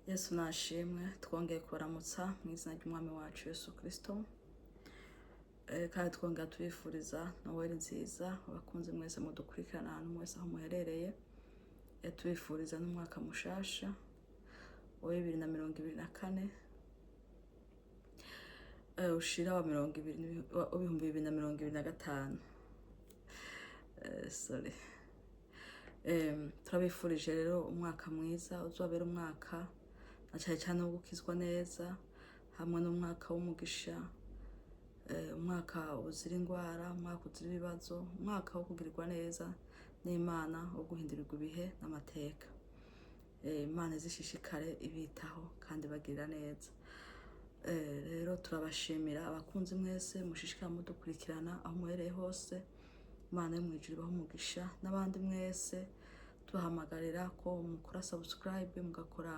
Yesu nashimwe. Twongeye kubaramutsa mu izina ry'Umwami wacu Yesu Kristo. Kandi twongera tubifuriza Noweli nziza, abakunzi mwese mudukurikirana ahantu mwese aho muherereye. Tubifuriza n'umwaka mushasha wa 2024, ushira wa mirongo ibiri 2025. Sorry. Turabifurije rero umwaka mwiza, uzabera umwaka na cyane cyane wo gukizwa neza, hamwe n'umwaka w'umugisha, umwaka uzira indwara, umwaka uzira ibibazo, umwaka wo kugirirwa neza n'Imana, wo guhindurirwa ibihe n'amateka. Imana izishishikare ibitaho kandi bagirira neza. Rero turabashimira, abakunzi mwese mushishikara mudukurikirana aho muhereye hose. Imana yo mu ijuru ibahe umugisha. N'abandi mwese tubahamagarira ko mukora subscribe, mugakora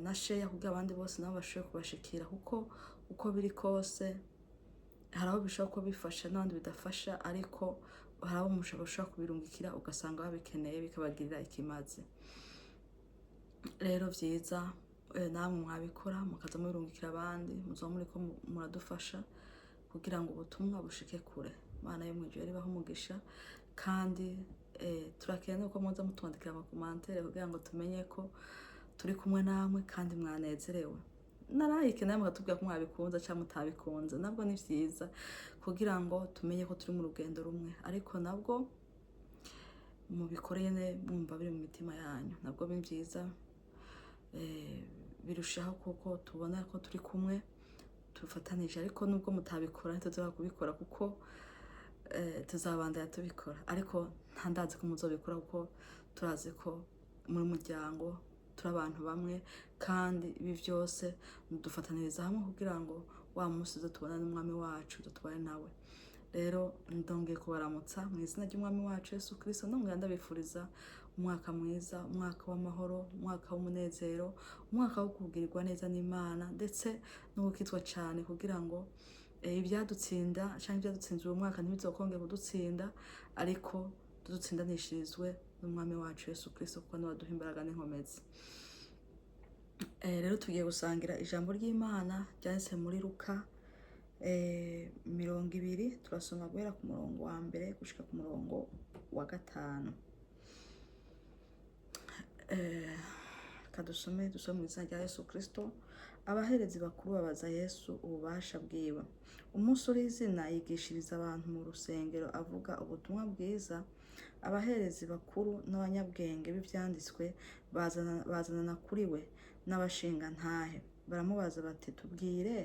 na share, kugira abandi bose nabo bashobore kubashikira, kuko uko biri kose hari aho bishobora kuba bifasha n'abandi bidafasha, ariko hari abo bashobora kubirungikira ugasanga babikeneye, bikabagirira ikimazi. Rero vyiza, namwe mwabikora mukaza mubirungikira abandi, muzoba muriko muradufasha kugira ngo ubutumwa bushike kure. Imana yo mw'ijuru ibahe umugisha. Kandi turakeneye ko muza mutwandikira ama commentaires kugira ngo tumenye ko turi kumwe namwe kandi mwanezerewe. Na like nawe mukatubwira ko mwabikunze cyangwa mutabikunze, nabwo ni vyiza kugira ngo tumenye ko turi mu rugendo rumwe. Ariko nabwo mubikore nyene mwumva biri mu mitima yanyu, nabwo ni vyiza, birushaho kuko tubona ko turi kumwe tufatanije. Ariko nubwo mutabikora, ntituzobura kubikora, kuko tuzabandanya tubikora. Ariko nta ndazi ko muzobikora, kuko turazi ko muri muryango turi abantu bamwe, kandi ibi byose dufataniriza hamwe kugira ngo wa munsi uze tubonane n'Umwami wacu, tubane nawe. Rero ndongeye kubaramutsa mu izina ry'Umwami wacu Yesu Kirisito, ndongera ndabifuriza umwaka mwiza, umwaka w'amahoro, umwaka w'umunezero, umwaka wo kugirirwa neza n'Imana, ndetse no gukizwa cyane, kugira ngo ibyadutsinda cyangwa ibyadutsinze uyu mwaka ntibizokongere kudutsinda, ariko dutsindanishirizwe n'Umwami wacu Yesu Kirisito, kuko niwe aduha imbaraga n'inkomezi. Rero tugiye gusangira ijambo ry'Imana ryanditse muri Luka 20. Turasoma guhera ku murongo wa mbere gushika ku murongo wa gatanu. Reka dusome mu izina rya Yesu Kristo. Abaherezi bakuru babaza Yesu ububasha bwiwe. Umunsi uri izina yigishiriza abantu mu rusengero, avuga ubutumwa bwiza. Abaherezi bakuru n'abanyabwenge b'ivyanditswe bazanana kuri we n'abashingantahe, baramubaza bati: "Tubwire,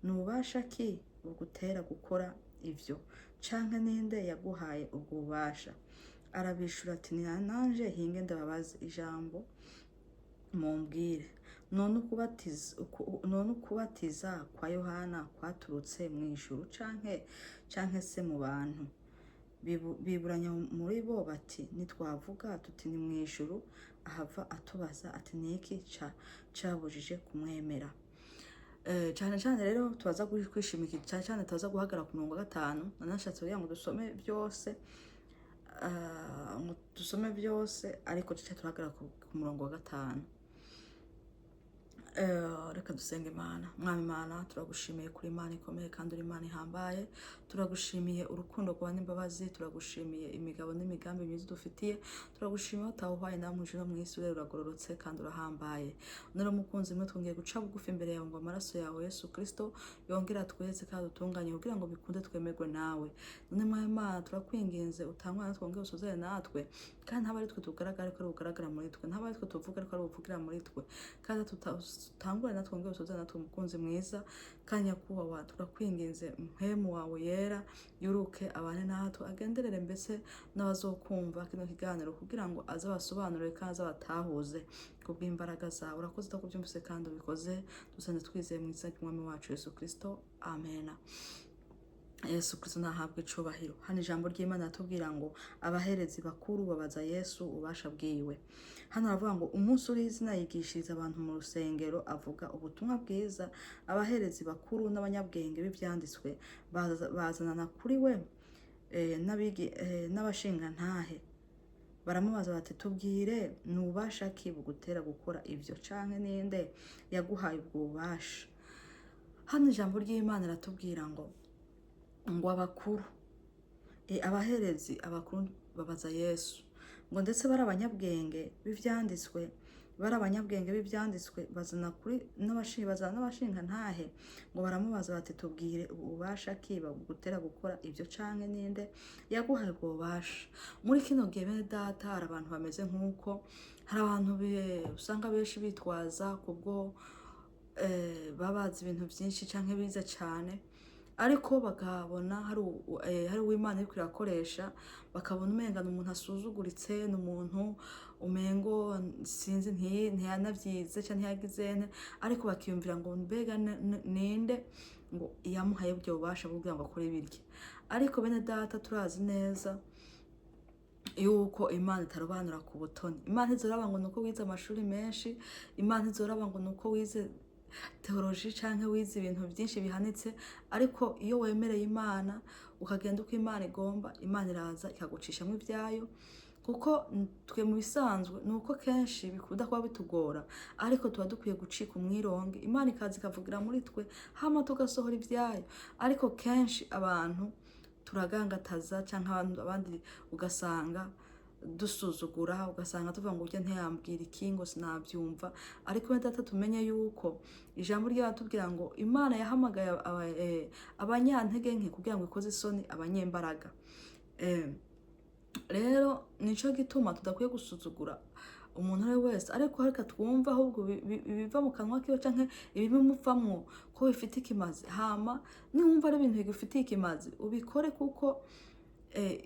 ni ububasha ki bugutera gukora ivyo, canke ninde yaguhaye ubwo bubasha?" Arabishura ati: "Ni nanje hinge ndababaze ijambo, mumbwire: none ukubatiza kwa Yohana kwaturutse mu ijuru canke se mu bantu?" Biburanya muri bo bati: "Nitwavuga tuti ni mu ijuru, ahava atubaza ati: 'Niki cabujije kumwemera?'" Cane cane rero tubaza kwishimika cane cane, tubaza guhagarara ku murongo wa gatanu. Nanashatse kugira ngo dusome byose, ngo dusome byose, ariko tuce tuhagarara ku murongo wa gatanu. Reka dusenga Imana. Mwami Imana, turagushimiye kuri Imana ikomeye kandi uri Imana ihambaye. Turagushimiye urukundo rwawe n'imbabazi, turagushimiye imigabo n'imigambi myiza udufitiye, turagushimiye utawuhwaye nawe mu ijuru no mu isi. Urera, uragororotse kandi urahambaye. None mukunzi mwe, twongeye guca bugufi imbere yawe ngo amaraso yawe Yesu Kristo yongere atweze kandi adutunganye, kugira ngo bikunde twemerwe nawe. None Mwami Imana, turakwinginze utangwa natwe, wongere usozere natwe, kandi ntaba ari twe tugaragara, ariko ari ugaragara muri twe, ntaba ari twe tuvuga, ariko ari uvugira muri twe, kandi tutangure natwe, wongere usozere natwe, mukunzi mwiza kandi nyakubahwa. Turakwinginze, Mpwemu wawe Yera yuruke abane natwe, agenderere mbese n'abazokumva kino kiganiro, kugira ngo aze abasobanurire kandi aze abatahuze kubw'imbaraga zawe. Urakoze utakubyumvise kandi ubikoze. Dusenze twizeye mu izina ry'Umwami wacu Yesu Kristo, amena. Yesu Kristo nahabwa icubahiro. Hano ijambo ry'Imana ratubwira ngo abaherezi bakuru babaza Yesu ububasha bwiwe. Hano aravuga ngo umunsi uri izina yigishiriza abantu mu rusengero, avuga ubutumwa bwiza. Abaherezi bakuru n'abanyabwenge b'ivyanditswe bazanana kuri we, n'abashingantahe. Baramubaza bati: "Tubwire, ni ububasha ki bugutera gukora ibyo, canke ninde yaguhaye ubwo bubasha?" Hano ijambo ry'Imana riratubwira ngo abakuru, abaherezi abakuru babaza Yesu ngo ndetse bari abanyabwenge b'ivyanditswe, bazana kuri bazana n'abashingantahe, ngo baramubaza bati: "Tubwire, ububasha ki bugutera gukora ibyo, canke ninde yaguhaye ubwo bubasha?" Muri kino gihe, bene data, hari abantu bameze nk'uko, hari abantu usanga benshi bitwaza kubwo baba bazi ibintu byinshi canke bize cane, ariko bakabona hari uw'Imana iriko irakoresha, bakabona umenga ni umuntu asuzuguritse, ni umuntu umengo sinzi, ntiyanavyize canke ntiyagize nte, ariko bakiyumvira ngo mbega ninde ngo yamuhaye ubwo bubasha bwo kugira ngo akore birya? Ariko bene data, turazi neza yuko Imana itarobanura ku butoni. Imana ntizoraba ngo nuko wize amashuri menshi, Imana ntizoraba ngo nuko wize théologie canke wize ibintu byinshi bihanitse, ariko iyo wemereye Imana ukagenda uko Imana igomba, Imana iraza ikagucishamo ibyayo. Kuko twe mu bisanzwe ni uko kenshi bikunda kuba bitugora, ariko tuba dukwiye gucika umwironge, Imana ikaza ikavugira muri twe, hama tugasohora ibyayo. Ariko kenshi abantu turagangataza, canke abandi ugasanga dusuzugura, ugasanga tuvuga ngo urya ntiyambwira iki, ngo sinabyumva. Ariko bene data, tumenye yuko ijambo ry'abatubwira ngo Imana yahamagaye abanyantege nke kugira ngo ikoze isoni abanyembaraga. Rero nico gituma tudakwiye gusuzugura umuntu ari we wese, ariko reka twumve ahubwo ibiva mu kanwa kiwe canke ibimuvamwo ko bifite ikimazi. Hama niwumva ari ibintu bigufitiye ikimazi, ubikore, kuko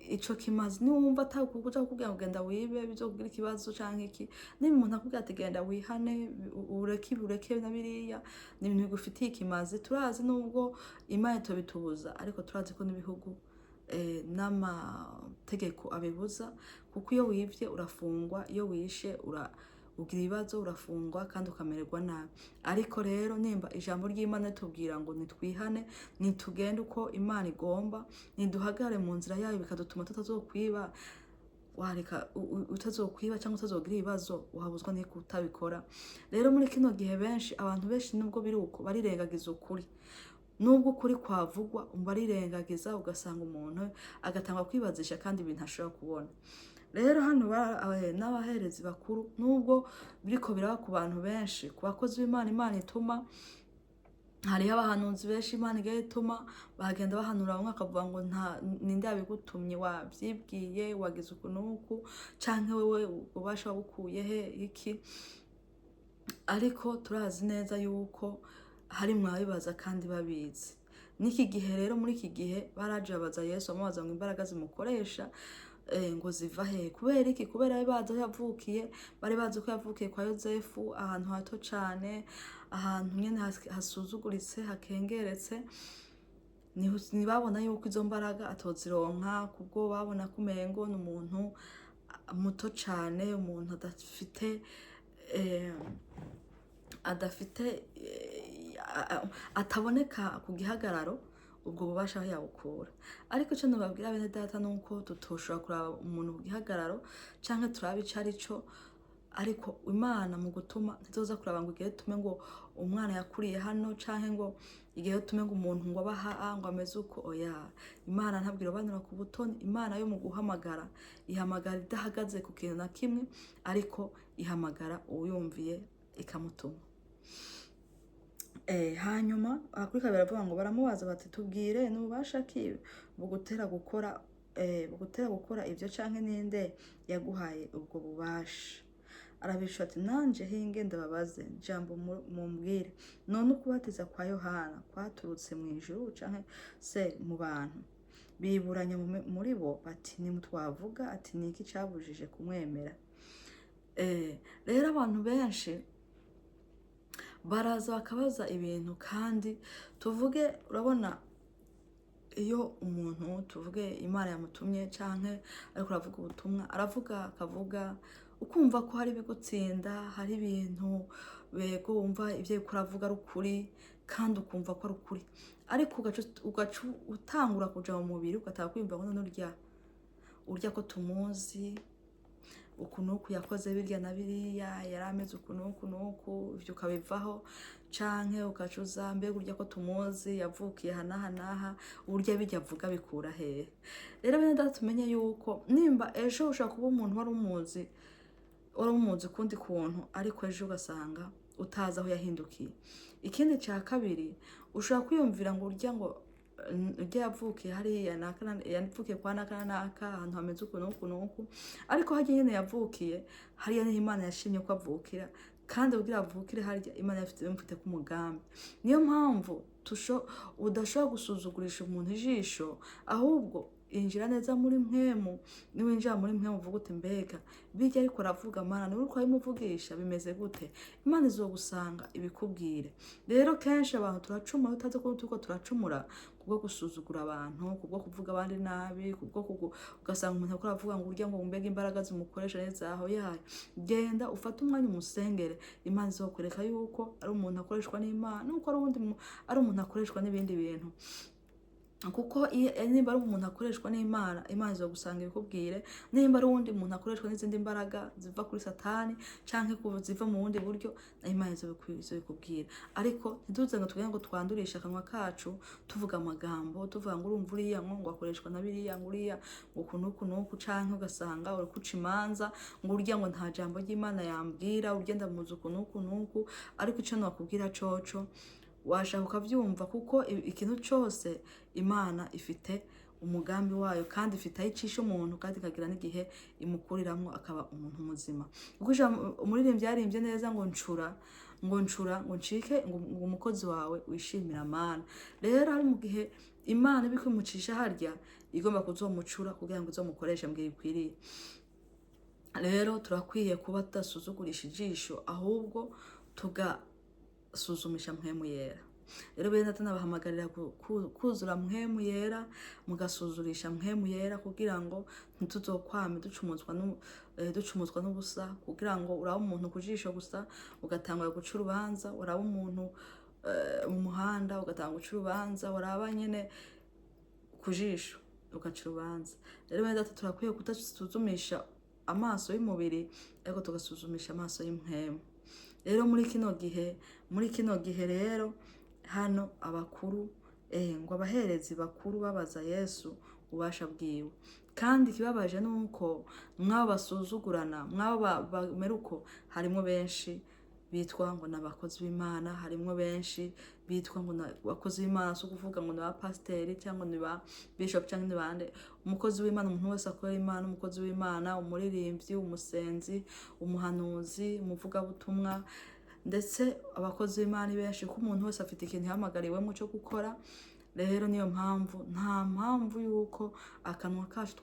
ico kimazi niwumva atakuja kukubwira ngo genda wibe bizokugira ikibazo canke iki. Niba umuntu akubwira ati genda wihane, ureke ibi, ureke na biriya, ni ibintu bigufitiye ikimazi. Turazi nubwo Imana itobitubuza, ariko turazi ko n'ibihugu n'amategeko abibuza, kuko iyo wivye urafungwa, iyo wishe ugira ibibazo, urafungwa kandi ukamererwa nabi. Ariko rero nimba ijambo ry'Imana ritubwira ngo nitwihane, nitugende uko Imana igomba, niduhagarare mu nzira yayo, bikadutuma tutazokwiba, wareka utazokwiba cyangwa utazogira ibibazo, wahabuzwa n'iko utabikora? Rero muri kino gihe benshi, abantu benshi, nubwo biri uko, barirengagiza ukuri. Nubwo ukuri kwavugwa, barirengagiza, ugasanga umuntu agatanga kwibazisha kandi ibintu ashobora kubona. Rero hano n'abaherezi bakuru, nubwo biriko biraba ku bantu benshi, ku bakozi b'Imana Imana ituma, hariho abahanuzi benshi Imana igiye ituma, bagenda bahanura, bamwe bakavuga ngo nta ninde yabigutumye, wabyibwiye, wagize uku n'uku, canke wewe ububasha wabukuye he iki? Ariko turazi neza yuko harimwo ababibaza kandi babizi. N'iki gihe rero, muri iki gihe baraje babaza Yesu, bamubaza ngo imbaraga zimukoresha ngo ziva he? Kubera iki? Kubera bari bazi aho yavukiye, bari bazi ko yavukiye kwa Yozefu, ahantu hato cane, ahantu nyene hasuzuguritse, hakengeretse. Ntibabona yuko izo mbaraga atozironka, kubwo babona ko umengo ni umuntu muto cane, umuntu adafite ataboneka ku gihagararo, ubwo bubasha aho yabukura. Ariko ico nobabwira, bene data, nuko tutoshobora kuraba umuntu ku gihagararo canke turabe ico ari co. Ariko Imana mu gutuma ntizoza kuraba ngo igihe tume ngo umwana yakuriye hano, canke ngo igihe tume ngo umuntu ngo abaha ngo ameze uko. Oya, Imana ntabwo irobanura ku butoni. Imana yo mu guhamagara ihamagara idahagaze ku kintu na kimwe, ariko ihamagara uwuyumviye ikamutuma. Hanyuma aha kuri kabiri baravuga ngo baramubaza bati: "Tubwire, n'ububasha ki bugutera gukora ibyo, canke ninde yaguhaye ubwo bubasha?" Arabishura ati: "Nanje hinge ndababaze jambo, mumbwire none, ukubatiza kwa Yohana kwaturutse mu ijuru canke se mu bantu?" Biburanya muri bo bati: "Nimutwavuga ati niki cabujije kumwemera?" Rero abantu benshi baraza bakabaza ibintu, kandi tuvuge, urabona iyo umuntu, tuvuge, Imana yamutumye canke ariko aravuga ubutumwa, aravuga akavuga, ukumva ko hari ibigutsinda, hari ibintu bego wumva ibyo ariko aravuga ari ukuri, kandi ukumva ko ari ukuri, ariko ugaca utangura kuja mu mubiri, ugatanga kwiyumva ngo none urya ko tumuzi. Uku n'uku yakoze birya na biriya, yari ameze uku n'uku n'uku, ivyo ukabivaho, canke ukacuza: mbega urya ko tumuzi yavukiye aha n'aha n'aha, uburyo bijya avuga bikura hehe? Rero bene data, tumenye yuko nimba ejo ushobora kuba umuntu wari umuzi ukundi kuntu, ariko ejo ugasanga utazi aho yahindukiye. Ikindi cya kabiri, ushobora kwiyumvira ngo urya, ngo urya yavukiye hariya naka yavukiye kwa naka na naka, ahantu hameze uku n'uku n'uku, ariko harya nyene yavukiye hariya niho Imana yashimye ko avukira, kandi kugira avukire harya Imana imufite ku mugambi. Niyo mpamvu udashobora gusuzugurisha umuntu ijisho, ahubwo injira neza muri mpwemu. Niwinjira muri mpwemu uvuga uti: mbega bijya ariko aravuga, Mana niwe uriko urabimuvugisha, bimeze gute? Imana izogusanga ibikubwire. Rero kenshi abantu turacumura utazi ko turiko turacumura, kubwo gusuzugura abantu, kubwo kuvuga abandi nabi, kubwo ugasanga umuntu ariko aravuga ngo urya, ngo mbega imbaraga zimukoresha neza aho yayo. Genda ufate umwanya umusengere, Imana izokwereka yuko ari umuntu akoreshwa n'Imana, nuko ari uwundi ari umuntu akoreshwa n'ibindi bintu. Kuko nimba ari umuntu akoreshwa n'Imana, Imana izogusanga ibikubwire. Nimba ari uwundi muntu akoreshwa n'izindi mbaraga ziva kuri Satani canke ziva mu bundi buryo, na Imana izobikubwira. Ariko ntituze ngo tugende ngo twandurishe akanwa kacu tuvuga amagambo, tuvuga ngo urumva uriya ngo akoreshwa na biriya, ngo uriya ngo uku n'uku n'uku, canke ugasanga uri kuca imanza ngo urya ngo nta jambo ry'Imana yambwira, urya ndamuzi uku n'uku n'uku. Ariko ico nokubwira coco, washaka ukavyumva, kuko ikintu cose Imana ifite umugambi wayo, kandi ifite aho icisha umuntu, kandi ikagira n'igihe imukuriramwo akaba umuntu muzima. Kuko umuririmbyi yaririmbye neza ngo ncura, ngo ncura, ngo ncike ngo umukozi wawe wishimira Mana. Rero hari mu gihe Imana iba ikwimucisha harya, igomba kuzomucura kugira ngo izomukoreshe mu gihe bikwiriye. Rero turakwiye kuba tudasuzugurisha ijisho, ahubwo tugasuzumisha mpwemu yera. Rero bene data, nabahamagarira kuzura mpwemu yera, mugasuzurisha mpwemu yera, kugira ngo ntituzokwame ducumuzwa n'ubusa, kugira ngo uraba umuntu ku jisho gusa ugatangura guca urubanza, uraba umuntu mu muhanda ugatanga guca urubanza, waraba nyene ku jisho ugaca urubanza. Rero bene data, turakwiye kudasuzumisha amaso y'umubiri, ariko tugasuzumisha amaso y'impwemu. Rero muri kino gihe rero hano abakuru, ngo abaherezi bakuru babaza Yesu ububasha bwiwe. Kandi ikibabaje ni uko mwabo basuzugurana, mwabo bamera uko, harimo benshi bitwa ngo ni abakozi b'Imana, harimo benshi bitwa ngo ni abakozi b'Imana. Si ukuvuga ngo ni ba pasiteri cyangwa ni ba bishop cyangwa ni bande. Umukozi w'Imana, umuntu wese akorera Imana, umukozi w'Imana, umuririmbyi, umusenzi, umuhanuzi, umuvugabutumwa, ndetse abakozi b'Imana ni benshi, kuko umuntu wese afite ikintu yahamagariwemo cyo gukora. Rero niyo mpamvu nta mpamvu y'uko akanwa kacu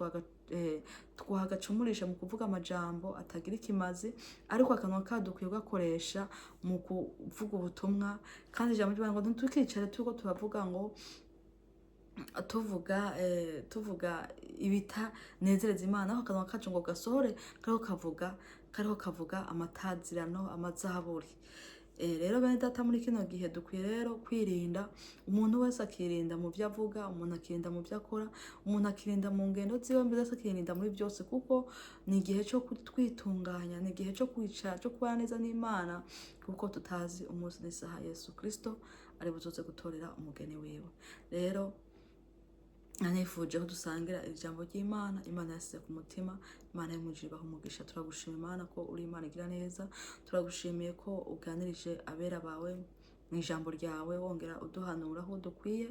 twagacumurisha mu kuvuga amajambo atagira ikimazi, ariko akanwa kacu dukwiye kugakoresha mu kuvuga ubutumwa. Kandi ijambo ry'Imana ngo ntitukicare turiko turavuga ngo tuvuga ibitanezereza Imana, aho akanwa kacu ngo gasohore kariho kavuga amatazirano, amazaburi. Rero bene data, muri kino gihe dukwiye rero kwirinda, umuntu wese akirinda mu byo avuga, umuntu akirinda mu byo akora, umuntu akirinda mu ngendo ziwe, mbese akirinda muri byose, kuko ni igihe cyo kwitunganya, ni igihe cyo kwicara, cyo kubana neza n'Imana, kuko tutazi umunsi n'isaha Yesu Kristo ari buzoze gutorera umugeni wiwe. Rero nanifuje ko dusangira ijambo ry'Imana Imana yasize ku mutima. Imana y'umujiri ibaha umugisha. Turagushima Imana ko uri Imana igira neza. Turagushimiye ko uganirije abera bawe mu ijambo ryawe, wongera uduhanura aho dukwiye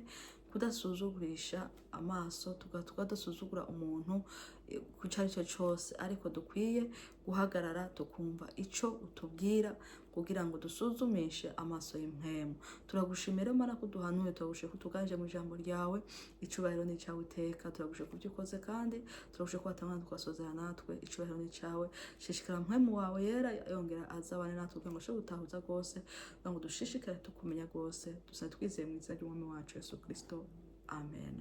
kudasuzugurisha amaso, tukadasuzugura umuntu ku cyo ari cyo cyose, ariko dukwiye guhagarara tukumva ico utubwira kugira ngo dusuzumishe amaso y'impwemu. Turagushimira Mana ko duhanuye, turagushimiye ko tuganije mu ijambo ryawe. Icubahiro ni icyawe iteka. Turagushimiye ku byo ukoze, kandi turagushimiye ko watangana tukasozera natwe. Icubahiro ni icyawe. Shishikara mpwemu wawe yera yongera azabane natwe kugira ngo ushobore gutahuza rwose, kugira ngo dushishikare tukumenya rwose. Dusa twizeye mu izina ry'Umwami wacu Yesu Kristo, amen.